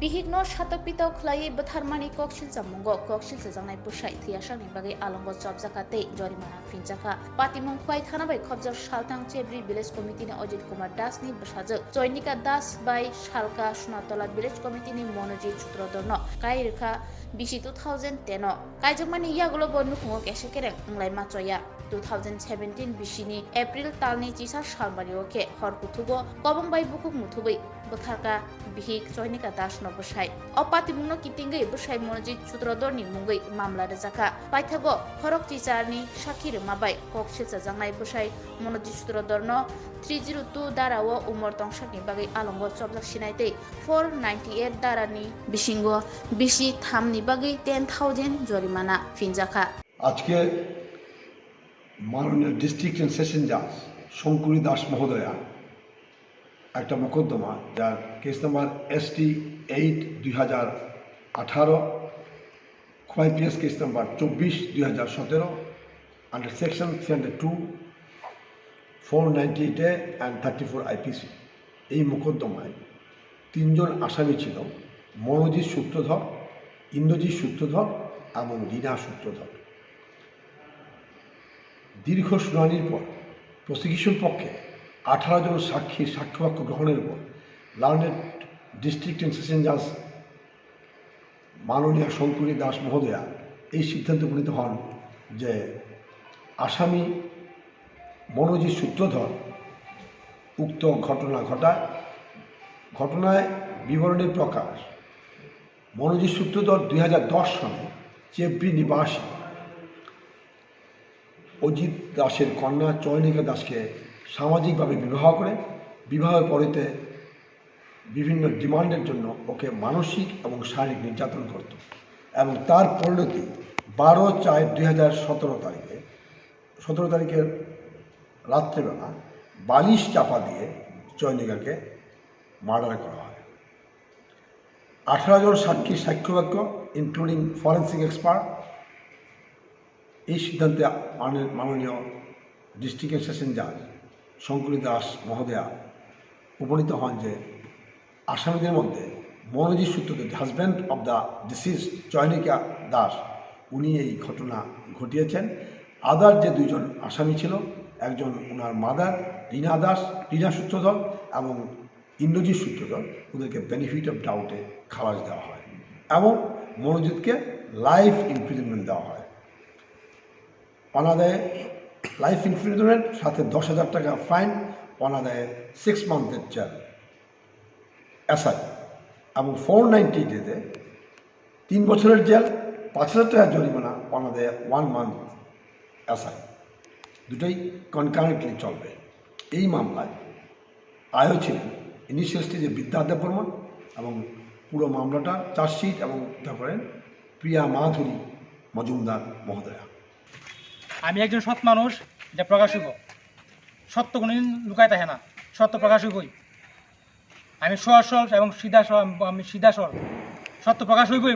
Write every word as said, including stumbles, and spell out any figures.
Bihikno satok pitok khlaiwi bwtharmani kok silchamungo kok silchajaknai bwsai thwiyasakni bagwi alongo chopjakha tei jorimana phinjakha. Patimung Khwai thana bai khobjak Salthang Chebri Village Committee ni Ajit Kumar Das ni bwsajwk Choinika Das bai Salka Sunatola Village Committee ni Monojit Sutradharno kai rwkha bisi two thousand ten o. Kaijakmani yagulo bo nukhungo kaisa kereng wnglaima choya. Two thousand seventeen bisini April talni chisa salmario khe hor kuthugo kobong bai bukhuk muthubwi bwtharkha bihik Choinika Das no bwsai. O patimungno kitingwi bwsai Monojit Sutradharni mungwi mamla rwjakha. Paithago khorok chicharni sakhi rwma bai kok silchajaknai bwsai Monojit Sutradharno three zero two dara o umor tongsakni bagwi alongo chopjak sinai tei four ninety eight dara ni bisingo bisi thamni bagwi ten thousand jorimana phinjakha. আজকে মাননীয় district and session জাজ শঙ্করী দাস মহোদয়া একটা মোকদ্দমা, যার case number ST eight দুই হাজার আঠারো, খোয়াই পিএস কেস নাম্বার চব্বিশ দুই হাজার সতেরো, under section three hundred two, four ninety eight A and thirty four IPC. এই মোকদ্দমায় তিনজন আসামি ছিল, মনোজিৎ সূত্রধর, ইন্দ্রজিৎ সূত্রধর এবং রীনা সূত্রধর। দীর্ঘ শুনানির পর প্রসিকিউশন পক্ষে আঠারো জন সাক্ষীর সাক্ষ্যবাক্য গ্রহণের পর লার্নেড ডিস্ট্রিক্ট অ্যান্ড সেশন জাজ মাননীয় শঙ্করী দাস মহোদয়া এই সিদ্ধান্তে উপনীত হন যে আসামি মনোজিৎ সূত্রধর উক্ত ঘটনা ঘটায়। ঘটনায় বিবরণী প্রকাশ, মনোজিৎ সূত্রধর দুই হাজার দশ সনে চেব্রি নিবাসী অজিত দাসের কন্যা চয়নিকা দাসকে সামাজিকভাবে বিবাহ করে, বিবাহের পরেতে বিভিন্ন ডিমান্ডের জন্য ওকে মানসিক এবং শারীরিক নির্যাতন করত এবং তার পরিণতি বারো চার দুই হাজার সতেরো তারিখে, সতেরো তারিখের রাত্রেবেলা বালিশ চাপা দিয়ে চয়নিকাকে মার্ডার করা হয়। আঠারো জন সাক্ষীর সাক্ষ্যবাক্য, ইনক্লুডিং ফরেন্সিক এক্সপার্ট, এই সিদ্ধান্তে মাননীয়, মাননীয় ডিস্ট্রিক্ট অ্যান্ড সেশন জাজ শঙ্করী দাস মহোদয়া উপনীত হন যে আসামিদের মধ্যে মনোজিৎ সূত্রধর, the husband of the deceased Chayanika দাস, উনি এই ঘটনা ঘটিয়েছেন। আদার যে দুইজন আসামি ছিল, একজন ওনার মাদার রীনা দাস, রীনা সূত্রধর এবং ইন্দ্রজিৎ সূত্রধর, ওদেরকে বেনিফিট অফ ডাউটে খালাস দেওয়া হয় এবং মনোজিৎকে লাইফ ইমপ্রিজনমেন্ট দেওয়া হয়। অনাদায়ে লাইফ ইমপ্রিজনমেন্ট, সাথে দশ হাজার টাকা ফাইন, অনাদায়ে সিক্স মান্থের জেল এসআই এবং ফোর নাইনটি ডেতে তিন বছরের জেল, পাঁচ হাজার টাকা জরিমানা, অনাদায়ে ওয়ান মান্থ এসআই। দুটোই কনকারেন্টলি চলবে। এই মামলায় আয়ও ছিলেন ইনিশিয়াল স্টেজে বিদ্যা দেববর্মা এবং পুরো মামলাটা চার্জশিট এবং ইটা করেন প্রিয়া মাধুরী মজুমদার মহোদয়া। আমি একজন সৎ মানুষ, এটা প্রকাশ হইব। সত্য কোনোদিন লুকায় থাকে না, সত্য প্রকাশ হইবই। আমি সহজ সরল এবং সিধা সরল, আমি সিধা সরল, সত্য প্রকাশ হইবই।